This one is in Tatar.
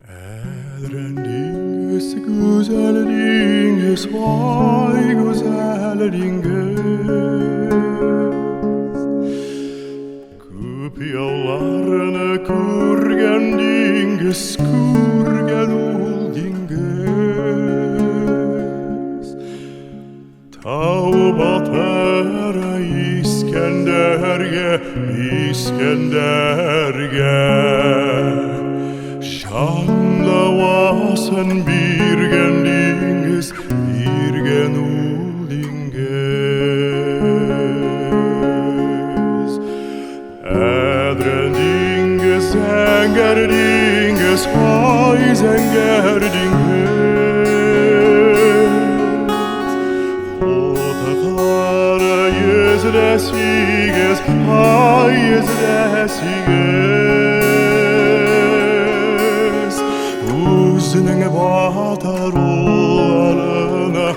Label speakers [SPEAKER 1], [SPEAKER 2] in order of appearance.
[SPEAKER 1] Әдрән диңгез, гүзәл диңгез, ай, гүзәл диңгез. Күп елларны күргән диңгез, күргән ул диңгез. Тау батыр Искәндәргә, Искәндәргә. Жан дауасын биргән диңгез, биргән ул диңгез. Әдрән диңгез, зәңгәр диңгез, ай, зәңгәр диңгез. Култыклары 108, ай, 108. Үзенең батыр улларына,